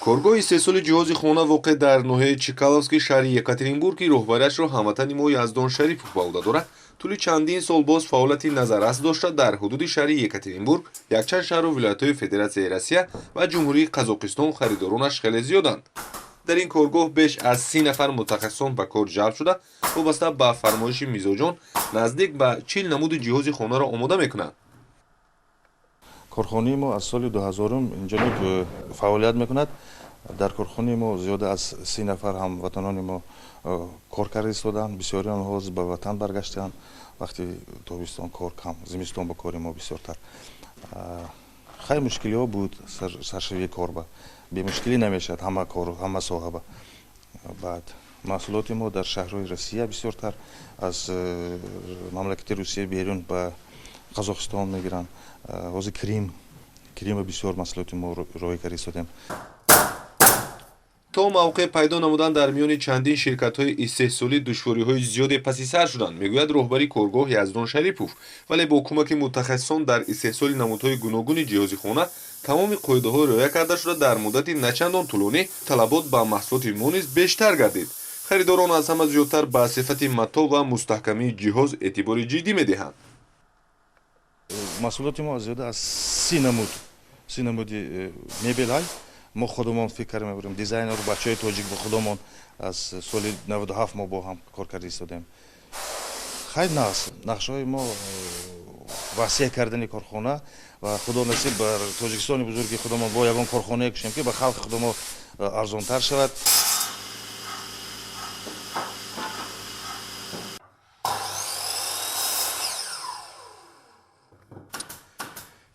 Коргоҳи истеҳсоли ҷиҳози хона воқеъ дар ноҳияи Чкаловски шаҳри Екатеринбург, ки роҳбариашро ҳамватани мо Яздон Шарипов ба уҳда дорад, тӯли чандин сол боз фаъолияти назаррас дошта, дар ҳудуди шаҳри Екатеринбург, якчанд шаҳру вилоятҳои Федератсияи Россия ва Ҷумҳурии Қазоқистон харидоронаш хеле зиёданд. Дар ин коргоҳ беш аз 30 нафар мутахассисон ба кор ҷалб шуда, вобаста ба фармоиши мизоҷон наздик ба 40 намуди ҷиҳози хонаро омода мекунанд. Корхонаи мо аз соли 2000 инҷониб фаъолият мекунад. Дар корхонаи мо зиёда аз 30 нафар ҳамватанони мо кор карда истодаанд. Бисёри онҳо ба ватан баргаштаанд. Вақти тобистон кор кам, зимистон ба кори мо бисёртар. Хай мушкилиҳо буд саршавии корба. Бемушкилӣ намешавад ҳама кор, ҳама соҳаба. Баъд маҳсулоти мо дар шаҳрҳои Россия бисёртар, аз мамлакати Русия берун ба Қазоқистон мегиранд. Ҳозир Крима бисёр маҳсулоти мо роҳӣ карда истодем. То мавқеъ пайдо намудан дар миёни чандин ширкатҳои истеҳсолӣ душвориҳои зиёде паси сар шуданд, мегӯяд роҳбари коргоҳ Яздон Шарипов. Вале бо кӯмаки мутахассисон дар истеҳсоли намудҳои гуногуни ҷиҳози хона тамоми қоидаҳо риоя карда шуда, дар муддати начандон тӯлонӣ талабот ба маҳсулоти мо низ бештар гардид. Харидорон аз ҳама зиёдтар ба сифати матоъ ва мустаҳкамии ҷиҳоз эътибори ҷиддӣ медиҳанд. Маҳсулоти мо зиёда аз 30 намуди мебелҳай. Мо худамон фикр мебарем, дизайнеру бачаҳои тоҷик бо худамон аз соли 97 мо бо ҳам кор карда истодем. Хай нақшаҳои мо васеъ кардани корхона ва худо насиб бар Тоҷикистони бузурги худамон бо ягон корхонае кушем, ки ба халқи худамо арзонтар шавад.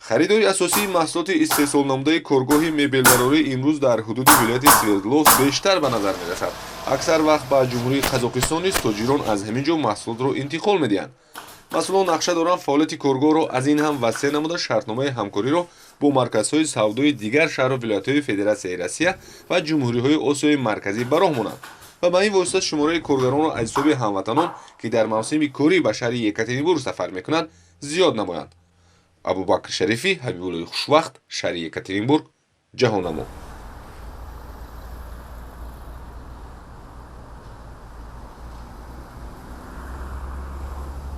Харидори асосии маҳсулоти истеҳсолнамудаи коргоҳи мебелбарорӣ имрӯз дар ҳудуди вилояти Свердловск бештар ба назар мерасад. Аксар вақт ба Ҷумҳурии Қазоқистон низ тоҷирон аз ҳамин ҷо маҳсулотро интиқол медиҳанд. Масъулон нақша доранд фаъолияти коргоҳро аз ин ҳам васеъ намуда, шартномаи ҳамкориро бо марказҳои савдои дигар шаҳру вилоятҳои Федератсияи Россия ва ҷумҳуриҳои Осиёи Марказӣ ба роҳ монанд ва ба ин восита шумораи коргаронро аз ҳисоби ҳамватанон, ки дар мавсими корӣ ба шаҳри Екатеринбург сафар мекунанд, зиёд намоянд. Абубакр Шарифӣ, Ҳабибуллои Хушвақт, шаҳри Екатеринбург, Ҷаҳоннамо.